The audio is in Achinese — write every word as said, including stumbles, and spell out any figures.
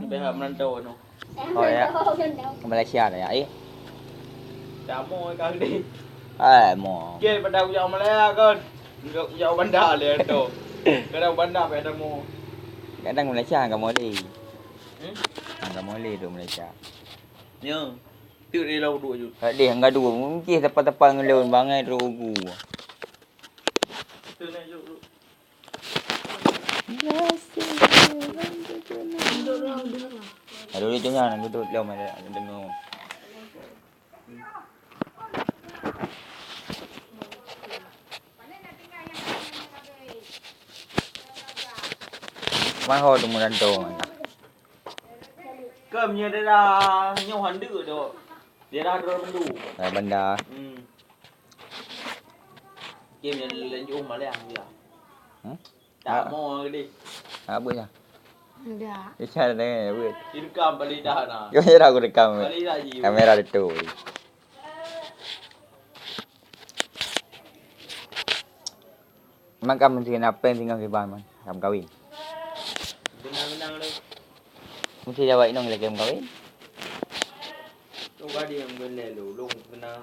Pihak merantau tu. Oh, ya. Ke Malaysia dah, ya, eh? Dah mau kau ni. Eh, mau. Okey, pada aku jak Malaya kan. Untuk jak bandar dia tu. Kadang bandar payah dah mau. Kadang Malaysia angka moleh. Hmm? Angka moleh tu Malaysia. Ya. Tu dia lalu duduk je. Tak deh, angka dua. Mungkin tepat-tepat ngelon bangai terus ugu. Tu naik duduk. Aduh, itu nyan, aku tu lom ada dengar. Maho tu merantau mana? Ke punya daerah nyoh handuk tu. Daerah Drol Bendu. Ah, bandar. Hmm. Game yang lanjut malam dia. Hmm? Tak mau gede. Apa ya? Enggak. Isya dah apa? Direkam balik dah nah. Kamera aku rekam. Balik dah je. Kamera ada tu. Makan mesti kena pen singgah kiban man. Kam kawin. Benang-benang tu. Mesti jawab inong lagi kam kawin. Tu gadi yang benda lu, long kena